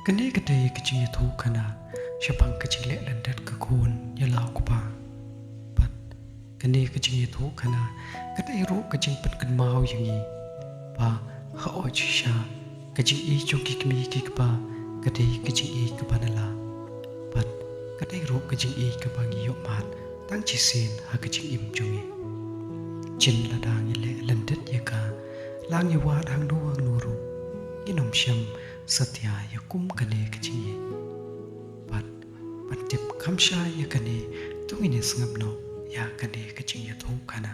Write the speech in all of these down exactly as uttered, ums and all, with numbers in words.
Kane ka dei ka jingïathuhkhana shaphang ka jingleh lyndet ka khun ïa la u kpa. Bad kane ka jingïathuhkhana ka dei ruh ka jingpynkynmaw ïa ngi ba ha oi shisha ka jingïeit jong ki kmie ki kpa ka dei ka jingïeit kaba nylla. Bad ka dei ruh ka jingïeit kaba ngi ïoh mad tang shisien ha ka jingim jong ngi. Jin lada ngi leh lyndet ïa ka, la ngi wad hangno hangno ruh, ngin ym shym satia ïa kum kane ka jingïeit. Bad ban tip kham shai ïa kane, to ngin ïa sngap noh ïa kane ka jingïathuhkhana.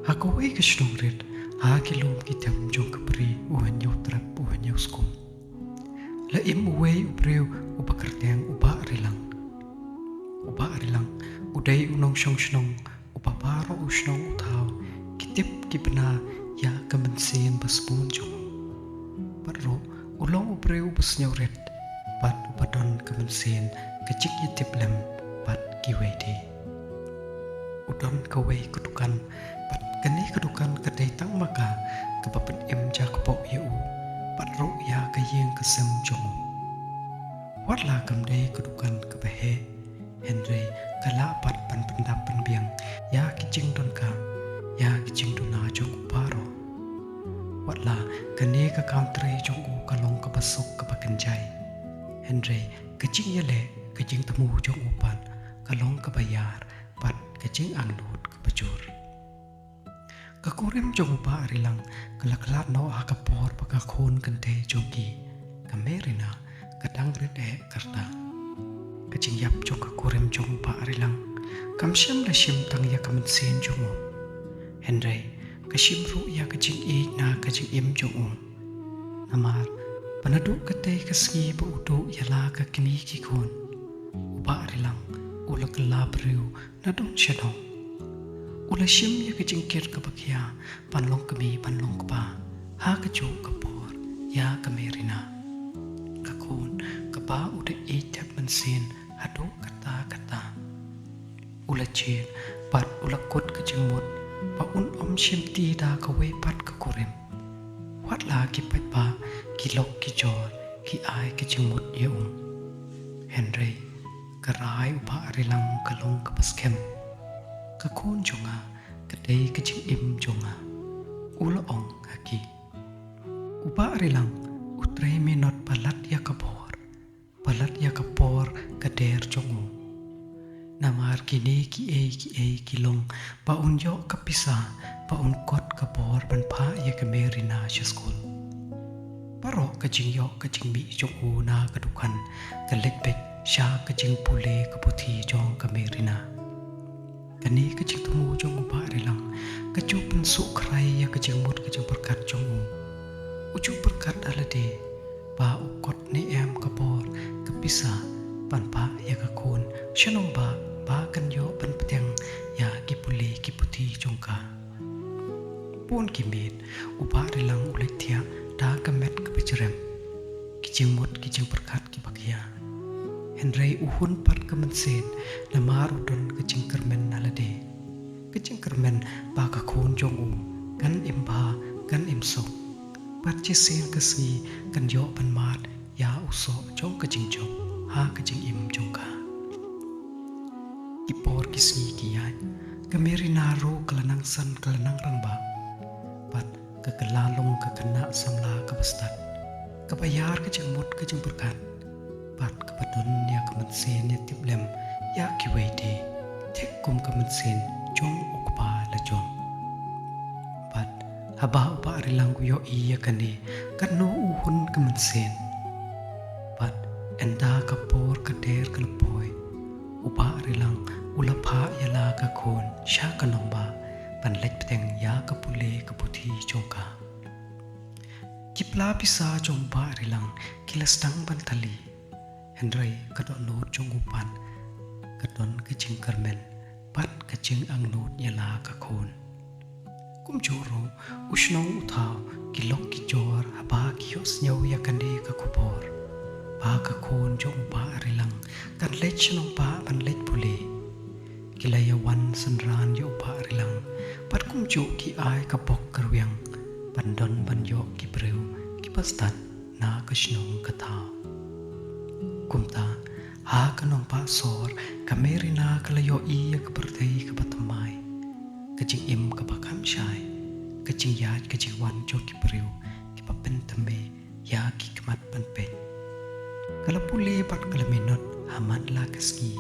Ha kawei ka shnong rit, ha ki lum ki them jong ka Bri u Hynñiewtrep u Hynñiewskum, la im uwei u briew uba kyrteng u Bah Rilang. U Bah Rilang u dei u nongshong shnong uba baroh u shnong u thaw ki tip ki bna ïa ka mynsiem ba sbun jong u. Bad ruh u long u briew uba sngewrit bad uba don ka mynsiem ka jingïatiplem bad kiwei de. U don kawei ka dukan, bad kane ka dukan ka dei tang ma ka kaba pynim jakpoh ïa u bad ruh ïa ka ïing ka sem jong u. Wat la kam dei ka dukan kaba heh, hynrei ka lah pat ban pyndap pynbiang ïa ki jingdonkam, ïa ki jingduna jong u baroh. Wat la kane ka kam trei jong u ka long kaba suk kaba kynjai, hynrei ka jingïaleh ka jingthmu jong u pat ka long kaba ïar bad ka jingangnud kaba jur. Ka kurim jong u Bah Rilang ka la khlad noh ha ka por ba ka khun kynthei jong ki, ka Merina, ka dang rit eh ka rta. Ka jingïap jong ka kurim jong u Bah Rilang kam shym la shim tang ïa ka mynsiem jong u, hynrei ka shim ruh ïa ka jingïeit na ka jingim jong u. Namar ba naduh katei ka sngi ba u duh ïa la ka kmie ki khun, u Bah Rilang u la kylla briew na dong sha dong. U la shim ïa ka jingkit kaba khia ban long kmie ban long kpa ha kajuh ka por ïa ka Merina, ka khun kaba u da ïeit thep mynsiem haduh katta katta. U la jied bad u la kut ka jingmut ba un ym shimti da kawei pat ka kurim, wat la ki paidbah ki lok ki jor ki ai ka jingmut ïa u. Hynrei ka rai u Bah Rilang ka long kaba skhem. Ka khun jong nga ka dei ka jingim jong nga, u la ong ha ki. U Bah Rilang u trei minot palat ïa ka bor, palat ïa ka por ka der jong u. Namar kine kiei kiei ki long ba un ïoh ka pisa ba un kot ka bor ban phah ïa ka Merina sha skul. Baroh ka jingïoh ka jingmih jong u na ka dukan ka leit beit sha ka jingpule ka puthi jong ka Merina. Kane ka jingthmu jong u Bah Rilang ka ju pynsukhrei ïa ka jingmut ka jingpyrkhat jong u. U ju pyrkhat ha lade ba u kot ne em ka bor ka pisa ban phah ïa ka khun sha nongbah ba kan ïoh ban pdiang ïa ki pule ki puthi jong ka. Bun ki miet u Bah Rilang u leit thiah da ka met kaba jrem. Ki jingmut ki jingpyrkhat kiba khia. Hynrei u hun pat ka mynsiem namar u don ka jingkyrmen na lade, ka jingkyrmen ba ka khun jong u kan im bha kan im suk, bad shisien ka sngi kan ïoh ban mad ïa u soh jong ka jingjop ha ka jingim jong ka. Ki por ki sngi ki ïaid, ka Merina ruh ka la nang san ka la nang rangbah, bad ka kylla long ka khynnah samla kaba stad, kaba ïar ka jingmut ka jingpyrkhat, bad kaba don ïa ka mynsiem ïatiplem ïa kiwei de, thik kum ka mynsiem jong u kpa la jong. Bad haba u Bah Rilang u ïohi ïa kane, katno u hun ka mynsiem. Bad ynda ka por ka der ka la poi, u Bah Rilang u la phah ïa la ka khun sha ka nongbah ban leit pdiang ïa ka pule ka puthi jong ka. Ki pla pisa jong u Bah Rilang ki la sdang ban tylli. Hynrei ka dohnud jong u pat ka don ka jingkyrmen bad ka jingangnud ïa la ka khun. Kumjuh ruh u shnong u thaw, ki lok ki jor haba ki ïohsngew ïa kane ka khubor ba ka khun jong u Bah Rilang kan leit sha nongbah ban leit pule, ki la ïa wan synran ïa u Bah Rilang, bad kumjuh ki ai ka bok ka rwiang ban don ban ïoh ki briew kiba stad na ka shnong ka thaw. Kumta, ha ka nongbah sor, ka Merina ka la ïohi ïa ka pyrthei kaba thymmai. Ka jingim kaba kham shai, ka jingïaid ka jingwan jong ki briew kiba pynthymmai ïa ki khmat ban peit. Ka la pule bad ka la minot ha man la ka sngi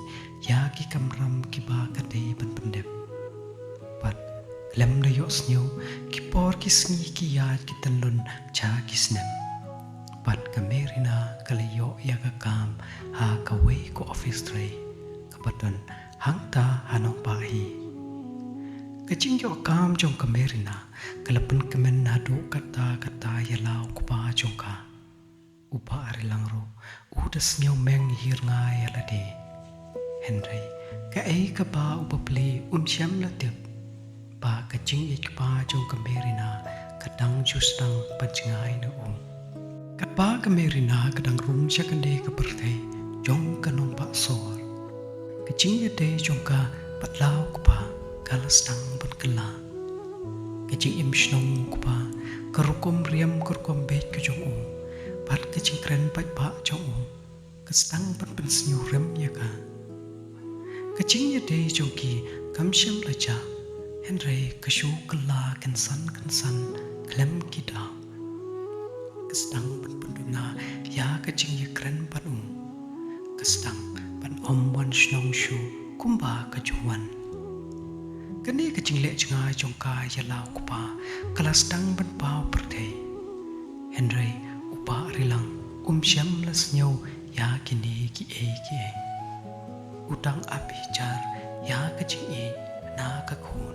ïa ki kamram kiba ka dei ban pyndep. Bad khlem da ïohsngew, ki por ki sngi ki ïaid ki tyllun sha ki snem. Bad ka Merina ka la ïoh ïa ka kam ha kawei ka office trei kaba don hangta ha nongbah hi. Ka jingïoh kam jong ka Merina ka la pynkmen haduh katta katta ïa la u kpa jong ka. U Bah Rilang ruh u da sngewmeng hi rngai ïa lade. Hynrei kaei kaba u bapli um shym la tip ba ka jingïeit kpa jong ka Merina ka dang ju sdang ban jngai na u. Katba ka Merina ka dang rung sha kane ka pyrthei jong ka nongbah sor, ka jingïadei jong ka bad la u kpa ka la sdang ban kylla. Ka jingim shnong u kpa, ka rukom riam ka rukom beit ka jong u, bad ka jingkren paidbah jong u, ka sdang ban pynsngewrem ïa ka. Ka jingïadei jong ki kam shym la jah, hynrei ka shu kylla kynsan kynsan khlem ki daw. Ka sdang ban pynduna ïa ka jingïakren bad u. Ka sdang ban ym wan shnong shuh kumba ka ju wan. Kane ka jingleh jngai jong ka ïa la u kpa ka la sdang ban paw pyrthei. Hynrei u Bah Rilang um shym la sngew ïa kine kiei kiei. U dang ap hi jar ïa ka jingïeit na ka khun.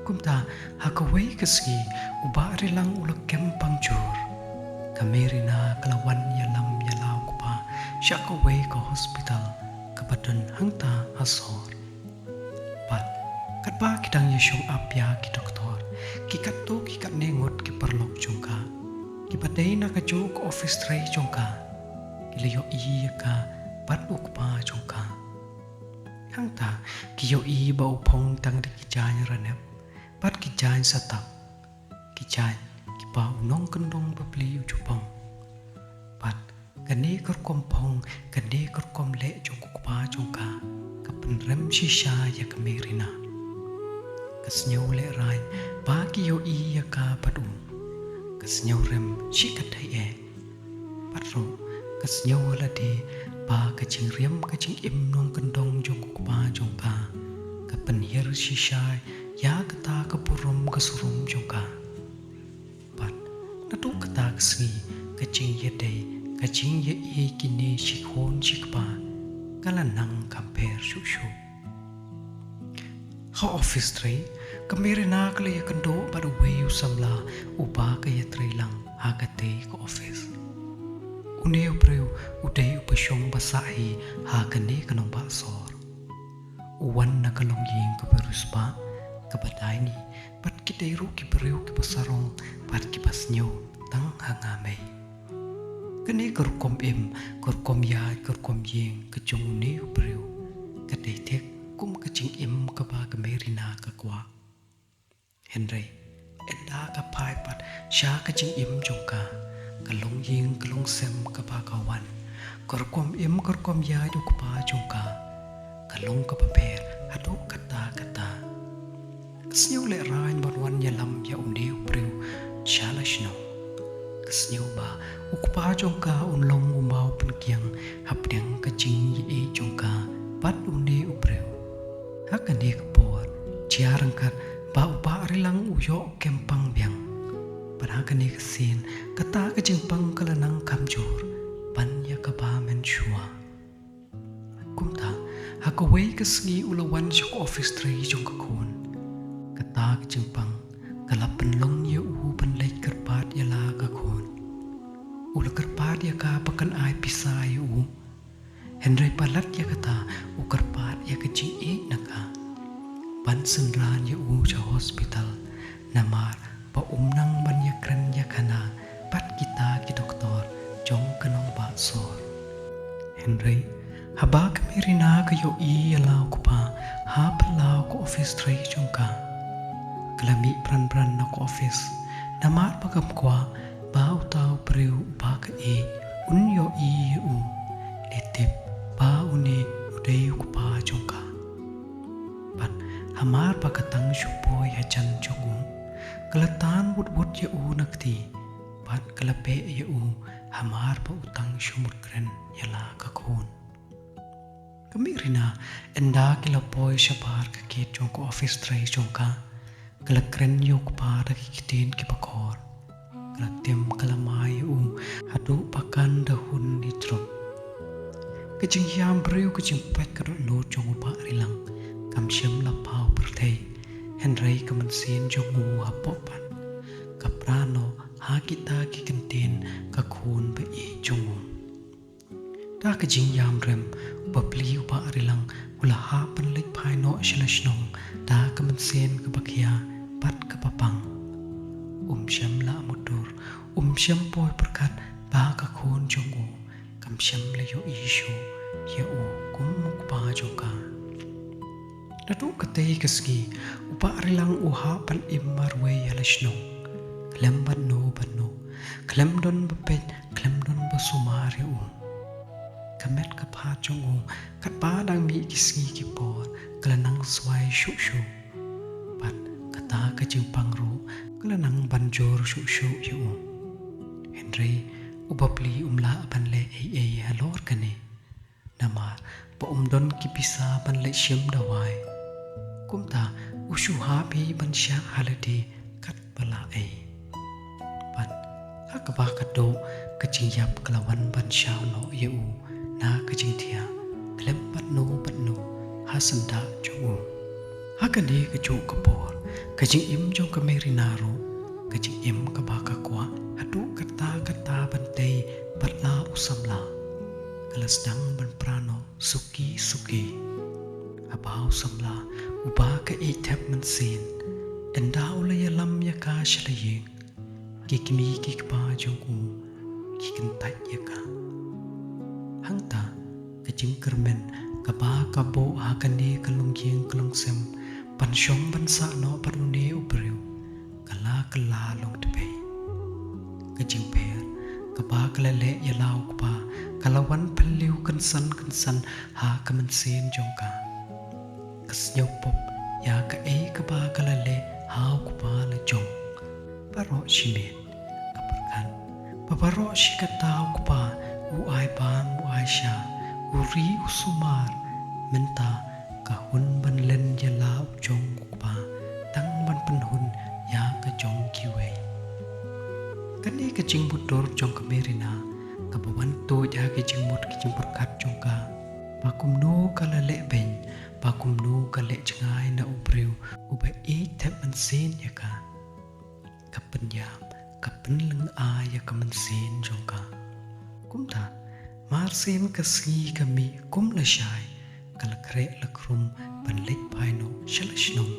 Kumta, ha kawei ka sngi, u Bah Rilang u la kem pang jur. Ka Merina ka la wan ïalam ïa la u kpa sha kawei ka hospital kaba don hangta ha sor. Bad katba ki dang ïashong ap ïa ki doktor, ki katto ki katne ngut ki paralok jong ka, kiba dei na kajuh ka office trei jong ka, ki la ïohi ïa ka bad u kpa jong ka. Hangta ki ïohi ba u phong tang da ki jaiñ ranep bad ki jaiñ satap, ki jaiñ kiba u nongkyndong bapli u ju phong. Bad kane ka rukom phong, kane ka rukom leh jong u kpa jong ka, ka pynrem shisha ïa ka Merina. Ka sngew lehraiñ ba ki ïohi ïa ka bad u. Ka sngew rem shi katdei eh. Bad ruh ka sngew ha lade ba ka jingriam ka jingim nongkyndong jong u kpa jong ka, ka pynhiar shisha ïa kata ka burom ka surum jong ka. Bad naduh kata ka sngi ka jingïadei, ka jingïaieit kine shi khun shi kpa ka la nang kham pher shuh shuh. Ha office trei, ka Merina ka la ïakynduh bad uwei u samla uba ka ïatrei lang ha katei ka office. Une u briew u dei uba shong ba sah hi ha kane ka nongbah sor. U wan na ka longïing kaba riewspah, kaba daini, bad ki dei ruh ki briew kiba sarong bad kiba sniew tang ha nga mei. Kane ka rukom im, ka rukom ïaid, ka rukom ïeng ka jong une u briew ka dei thik kum ka jingim kaba ka Merina ka kwah. Hynrei ynda ka phai pat sha ka jingim jong ka, ka longïing ka longsem kaba ka wan, ka rukom im ka rukom ïaid u kpa jong ka ka long kaba pher haduh katta katta. Ka sngew lehraiñ ban wan ïalam ïa une u briew sha la shnong. Ka sngew ba u kpa jong ka un long u maw pynkiang hapdeng ka jingïaieit jong ka bad une u briew. Ha kane ka por, jia ryngkat ba u Bah Rilang u ïoh kem pang biang. Bad ha kane ka sien, kata ka jingpang ka la nang kham jur ban ïa kaba mynshuwa. Kumta, ha kawei ka sngi u la wan sha ka office trei jong ka khun. Kata ka jingpang ka la pynlong ïa u ban leit kyrpad ïa la ka khun. U la kyrpad ïa ka ba kan ai pisa ïa u. Hynrei palat ïa kata, u kyrpad ïa ka jingïeit na ka ban synran ïa u sha hospital, namar ba um nang ban ïakren ïakhana bad kita ki doktor jong ka nongbah sor. Hynrei haba ka Merina ka ïohi ïa la u kpa ha phyllaw ka office trei jong ka, ka la mih bran bran na ka office, namar ba kam kwah ba uta u briew uba ka ïeit un ïohi ïa u, ne tip ba une u dei u kpa jong ka. Bad hamar ba ka tang shu poi hajan jong u, ka la tan wut wut ïa u na kti, bad ka la beh ïa u, hamar ba u tang shu mut kren ïa la ka khun. Ka Merina, ynda ki la poi shabar ka gate jong ka office trei jong ka, ka la kren ïa u kpa da ki ktien kiba khor. Ka la tim ka la mai ïa u, haduh ba kan da hun ïa jrong. Ka jinghiam briew ka jingpait ka dohnud jong u Bah Rilang, kam shym la paw pyrthei, hynrei ka mynsiem jong u hapoh pat ka pra noh ha kita ki ktien ka khun ba ïeit jong u. Da ka jingïam rem, u bapli u Bah Rilang u la hap ban leit phai noh sha la shnong da ka mynsiem kaba khia bad kaba pang. Um shym la mutdur, um shym poi pyrkhat ba ka khun jong u kam shym la ïohi shuh ïa u kum u kpa jong ka. Naduh katei ka sngi, u Bah Rilang u hap ban im marwei ha la shnong, khlem bad no bad no, khlem don ba peit, khlem don ba sumar ïa u. Ka met ka phad jong u, katba dang mih ki sngi ki por, ka la nang swai shuh shuh. Bad kata ka jingpang ruh ka la nang ban jur shuh shuh ïa u. Hynrei u bapli um lah ban leh ei ei halor kane, namar ba um don ki pisa ban leit shim dawai. Kumta u shu hap hi ban shah ha lade katba lah ei. Bad ha kaba khatduh, ka jingïap ka la wan ban shaw noh ïa u na ka jingthiah, khlem bad no bad no ha syndah jong u. Ha kane kajuh ka por, ka jingim jong ka Merina ruh ka jingim kaba ka kwah haduh katta katta ban tei bad la u samla. Ka la sdang ban pra noh suki suki. Haba u samla uba ka ïeit thep mynsiem, ynda u la ïalam ïa ka sha la ïing, ki kmie ki kpa jong u ki kyntait ïa ka. Hangta ka jingkyrmen kaba ka buh ha kane ka longïing ka longsem ban shong ban sah noh bad une u briew, ka la kylla long tbei. Ka jingpher kaba ka la leh ïa la u kpa ka la wan phylliew kynsan kynsan ha ka mynsiem jong ka. Ka sngewpop ïa kaei kaba ka la leh ha u kpa la jong. Baroh shi miet ka pyrkhat ba baroh shi katta u kpa u ai bam u ai sha, u ri u sumar, mynta ka hun ban len ïa la u jong u kpa tang ban pynhun ïa ka jong kiwei. Kane ka jingmutdur jong ka Merina kaba wan tuid ha ki jingmut ki jingpyrkhat jong ka, ba kumno ka la leh beiñ, ba kumno ka leh jngai na u briew uba ïeit thep mynsiem ïa ka. Ka pynïap, ka pynlyngngoh ïa ka mynsiem jong ka. Kumta, mar sien ka sngi ka mih kum lashai, ka la khreh la khrum ban leit phai noh sha la shnong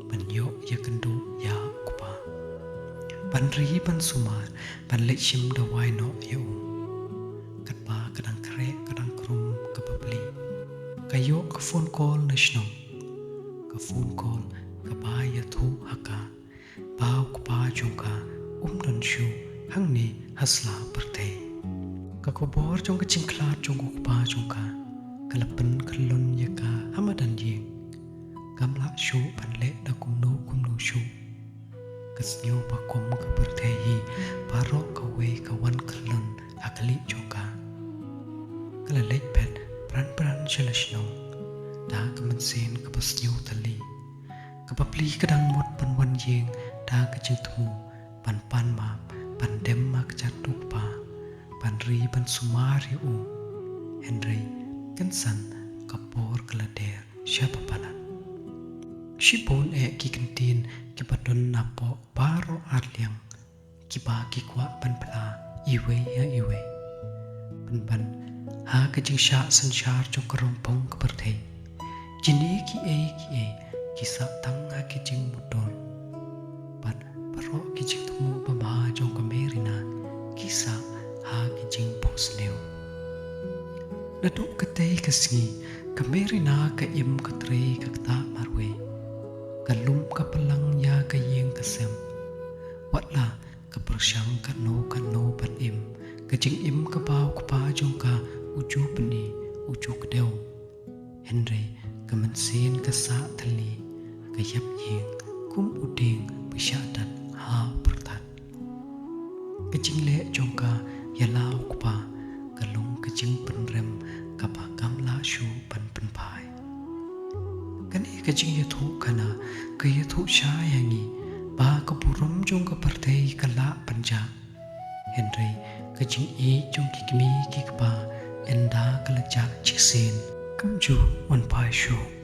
ban ïoh ïakynduh ïa u kpa, ban ri ban sumar, ban leit shim dawai noh ïa u. Katba ka dang khreh ka dang khrum ka bapli, ka ïoh ka phone call na shnong. Ka phone call kaba ïathuh ha ka ba u kpa jong ka um don shuh hangne ha sla pyrthei. Ka khubor jong ka jingkhlad jong u kpa jong ka ka la pynkhyllun ïa ka ha madan ïing. Kam lah shuh ban leh da kumno kumno shuh. Ka sngew ba kum ka pyrthei hi baroh kawei ka wan khyllun ha khlieh jong ka. Ka la leit phet pran pran sha la shnong da ka mynsiem kaba sngewtylli. Ka bapli ka dang mut ban wan ïing da ka jingthmu ban pan map, ban dem ha kjat u kpa, ban ri ban sumar ïa u. Hynrei kynsan ka por ka la der sha ba palat. Shibun eh ki kyntien kiba don napoh baroh arliang kiba ki kwah ban phla iwei ha iwei. Pynban ha ka jingshah synshar jong ka rong pong ka pyrthei, kine kiei kiei ki sah tang ha ki jingmutdur. Bad baroh ki jingthmu babha jong ka Merina ki sah ha ki jingphohsniew. Naduh katei ka sngi ka Merina ka im ka trei ka ktah marwei. Ka lum ka plang ïa ka ïing ka sem. Watla Ka pyrshang katno katno ban im, ka jingim kaba u kpa jong ka u ju pyni, u ju kdew. Hynrei ka mynsiem ka sah thylli, ka ïap ïing kum u dieng ba shah dat ha u pyrthat. Ka jingleh jong ka ïa la u kpa ka long ka jingpynrem kaba kam lah shuh ban pynphai. Kane ka jingïathuhkhana ka ïathuh shai ïa ngi ba ka burom jong ka pyrthei ka lah ban jah, hynrei ka jingïeit jong ki kmie ki kpa ynda ka la jah shisien kam ju wan phai shuh.